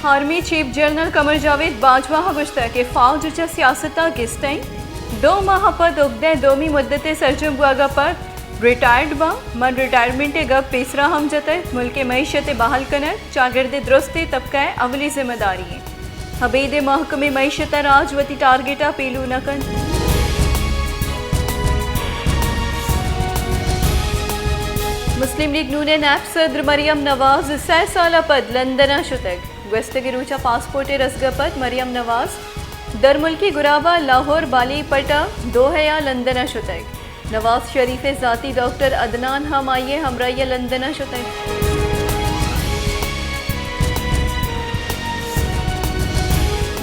Army chief general Qamar جاوید باجوہ ءَ گوشتگ کہ فوج چہ سیاست ءَ گستا اِنت، دو ماہ ءَ پد اگدہ ءِ دومی مدت ءِ سرجم بوگ ءَ پد ریٹائرڈ باں، من ریٹائرمنٹ ءِ گپ پیسرا ہم جتگ، ملک ءِ معیشت ءِ بحال کنگ چاگرد ءِ درستیں طبقہ ءِ اولی ذمہ داری اِنت۔ ابید ءَ محکمیں معیشت ءَ راج وتی ٹارگٹ ءَ پیلو نہ کنت۔ مسلم لیگ نون ءِ نیب صدر مریم نواز سئے سال ءَ پد لندن ءَ شتگ۔ گوستگیں روچ ءَ پاسپورٹ ءِ رسگ ءَ پد مریم نواز درملکی گراب ءَ لاہور بالی پٹ ءَ دوحہ ءَ لندن ءَ شتگ۔ نواز شریف ءِ ذاتی ڈاکٹر عدنان ہم آئی ءِ ہمراہی ءَ لندن ءَ شتگ۔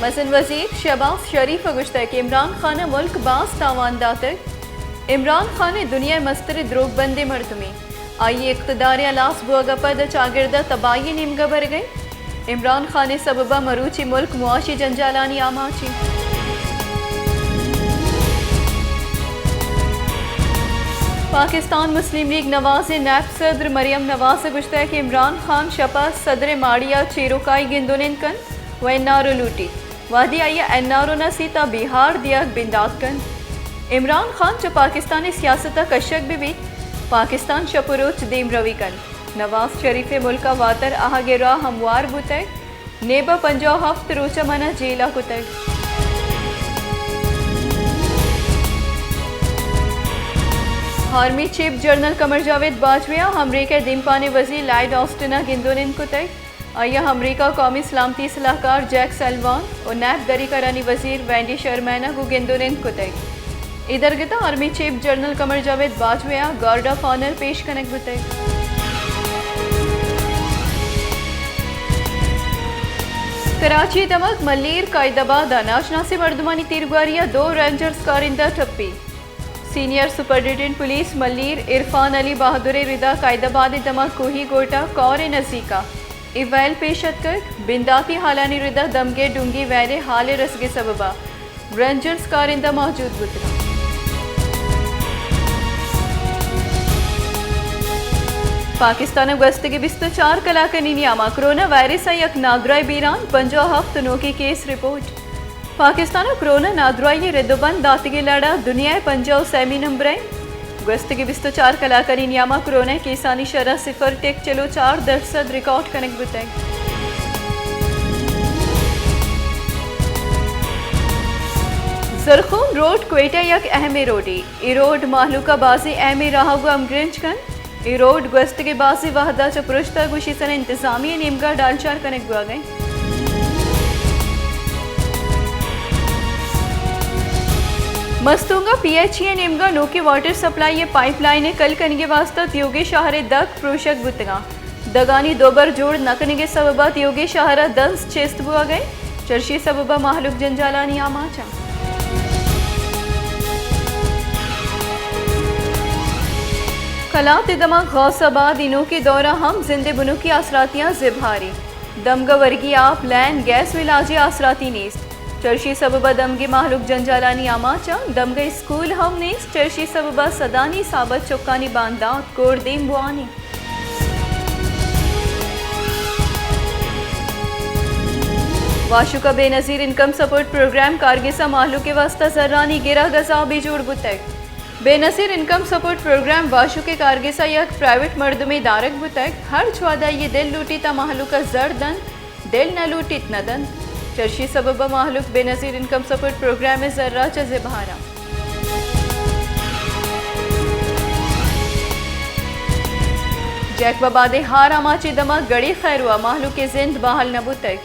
مزن وزیر شہباز شریف ءَ گوشتگ کہ عمران خان ءَ ملک باز تاوان داتگ۔ عمران خان ءِ دنیا ءِ مستریں دروگ بندیں مردمے۔ آئی ءِ اقتدار ءِ ہلاس بوگ ءَ پد چاگرد ءَ تباہی ءِ نیمگ ءَ برگ ءَ اِنت۔ عمران خان ءِ سبب ءَ مروچی ملک معاشی جنجالانی آماچ اِنت۔ پاکستان مسلم لیگ نواز ءِ نیب صدر مریم نواز ءَ گوشتگ کہ عمران خان شپ ءَ صدر ءِ ماڑی ءَ چیروکائی گندونند کنت ءُ این آر او لوٹیت۔ وہدے آئی ءَ این آر او نہ رسیت ءُ بیہار دیگ بندات کنت۔ عمران خان چہ پاکستان ءِ سیاست ءَ کشگ بہ بیت، پاکستان شپ ءُ روچ دیمروی کنت۔ نواز شریف ءِ ملک ءَ واتر آہگ ءِ راہ ہموار بوتگ، نیب ءَ پنجاہ ءُ ہفت روچ ءَ من ءَ جیل ءَ کتگ۔ آرمی چیف جنرل قمر جاوید باجوہ ءَ امریکہ ءِ دیمپان ءِ وزیر لائیڈ آسٹن ءَ گندونند کتگ۔ آئی ءَ امریکہ ءِ قومی سلامتی ءِ سلاہکار جیک سلوان ءُ نیب دری کارانی وزیر وینڈی شرمین ءَ گوں گندونند کتگ۔ اے درگت ءَ آرمی چیف جنرل قمر جاوید باجوہ ءَ گارڈ آف آنر پیش کنگ بوتگ۔ کراچی ءِ دمگ ملیر قائد آباد ءَ ناشناسیں مردمانی تیرگواری ءَ دو رینجرز کارندہ ٹپی۔ سینئر سپرنٹنڈنٹ پولیس ملیر عرفان علی بہادر ءِ ردا قائد آباد ءِ دمگ کوہی گوٹھ ءَ کور ءِ نزیک ءَ اے ویل پیش اتکگ۔ بنداتی ہالانی ردا دمگے ڈونگی ویل ءِ ہال ءِ رسگ ءِ سبب ءَ رینجرز کارندہ موجود بوتگ۔ پاکستان ءَ گوستگیں بیست ءُ چار کلاکانی نیام ءَ کرونا وائرس ءِ یک نادراہ بیران، پنجاہ ءُ ہفت نوکیں کیس رپورٹ۔ پاکستان ءَ کرونا نادراہی ءِ رد ءُ بند داتگیں لڑ ءَ دنیا ءِ پنجاہ ءُ سیمی نمبر ءَ۔ گوستگیں بیست ءُ چار کلاکانی نیام ءَ کرونا ءِ کیسانی شرح صفر ٹک چل ءُ چار درسد ریکارڈ کنگ بوتگ۔ زرخون روڈ کوئٹہ ءِ یک اہمیں روڈے۔ اے روڈ مہلوک ءَ بازیں اہمیں راہ ءَ گوں ہمگرنچ کنت۔ اے روڈ گوستگیں بازیں وہد ءَ چہ پرشتگ ءُ ایشی سر ءَ انتظامیہ ءِ نیمگ ءَ ڈالچار کنگ بوگ ءَ اِنت۔ مستونگ ءَ پی ایچ ای ءِ نیمگ ءَ نوکیں واٹر سپلائی ءِ پائپ لائن ءِ کل کنگ ءِ واستہ تیوگیں شہر ءِ دگ پروشگ بوتگ اَنت۔ دگانی دوبر جوڑ نہ کنگ ءِ سبب ءَ تیوگیں شہر ءَ دنز چست بوگ ءَ اِنت۔ چرشی ءِ سبب ءَ مہلوک جنجالانی آماچ اَنت۔ کلات ءِ دمگ غوث آباد ءِ نوکیں دور ءَ ہم زند ءِ بنکی آسراتیاں زبہاری۔ دمگ ءَ ورگی آپ، لین، گیس ءُ علاجی آسراتی نیست۔ چرشی ءِ سبب ءَ دمگی مہلوک جنجالانی آماچ اَنت۔ دمگ ءَ اسکول ہم نیست۔ چرشی ءِ سبب ءَ سدانی حساب ءَ چکانی باندات کوردیم بوان اَنت۔ واشک ءَ بے نظیر انکم سپورٹ پروگرام کارگس ءَ مہلوک ءِ واستہ زرانی گرگ ءَ زابے جوڑ بوتگ۔ بے نظیر انکم سپورٹ پروگرام واشک ءِ کارگس ءَ یک پرائیویٹ مردمے دارگ بوتگ۔ ہرچ وہد ءَ آئی ءِ دل لوٹیت آ مہلوک ءَ زر دنت، دل نہ لوٹیت نہ دنت۔ چرشی ءِ سبب ءَ مہلوک بے نظیر انکم سپورٹ پروگرام ءِ زر ءَ چہ زبہر اَنت۔ جیکب آباد ءِ ہار آماچ ءِ دمگ گڑی خیرو ءَ مہلوک ءِ زند بحال نہ بوتگ۔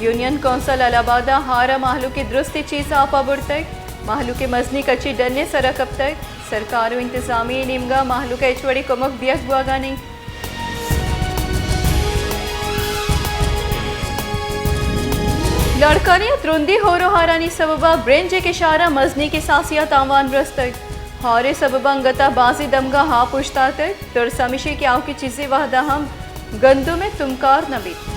یونین کونسل الہ آباد ءَ ہار ءَ مہلوک ءِ درستیں چیز آپ ءَ برتگ۔ مہلوک ءِ مزنیں کچے ڈن ءِ سر ءَ کپتگ۔ سرکار ءُ انتظامیہ ءِ نیمگ ءَ مہلوک ءَ ہچ وڑیں کمک دیگ بوگ ءَ نہ اِنت۔ لاڑکانی ءَ ترندیں ہور ءُ ہارانی سبب ءَ برنج ءِ کشار ءَ مزنیں کساسے ءَ تاوان رستگ۔ ہار ءِ سبب ءَ انگت ءَ بازیں دمگاں آپ اوشتاتگ۔ ترس ہمیش اِنت کہ آؤکیں چیزے وہد ءَ ہم گندم ءِ تمکار نہ بیت۔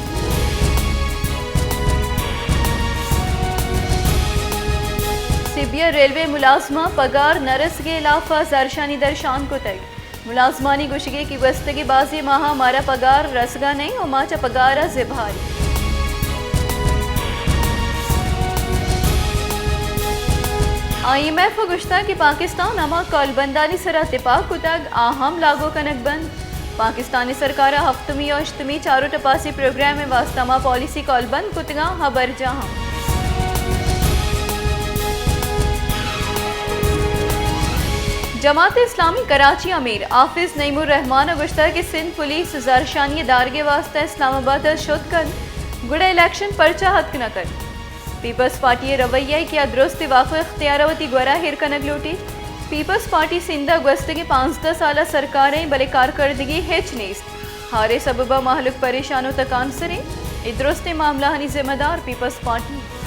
سبی ءَ ریلوے ملازماں پگار نہ رسگ ءِ ہلاپ ءَ زہرشانی درشان کتگ۔ ملازمانی گوشگ اِنت کہ گوستگیں بازیں ماہ ءَ مارا پگار رسگ ءَ نہ اِنت ءُ ما چہ پگار ءَ زبہر ایں۔ آئی ایم ایف ءَ گوشتگ کہ پاکستان ہما کالبندانی سرا تپاک کتگ، آ ہم لاگو کنگ بنت۔ پاکستانی سرکار ءَ ہفتمی ءُ ہشتمی چار ءُ ٹپاسی پروگرام ءِ واستہ ہما پالیسی کالبند کتگاں، آ برجاہ اَنت۔ جماعت اسلامی کراچی ءِ امیر حافظ نعیم الرحمان ءَ گوشتگ کہ سندھ پولیس زہرشانی ءِ دارگ ءِ واستہ اسلام آباد ءَ شت کنت، گڑا الیکشن پرچا ہتک نہ کنت؟ پیپلز پارٹی ءِ رویہ ءَ کہ آ درستیں واک ءُ اختیار ءَ وتی گورا ایر کنگ لوٹیت۔ پیپلز پارٹی سندھ ءَ گوستگیں پانزدہ سال ءَ سرکار ءَ ایں، بلے کارکردگی ہچ نیست۔ ہارے سبب ءَ مہلوک پریشان ءُ تکانسر ایں۔ اے درستیں معاملہانی ذمہ دار پیپلز پارٹی۔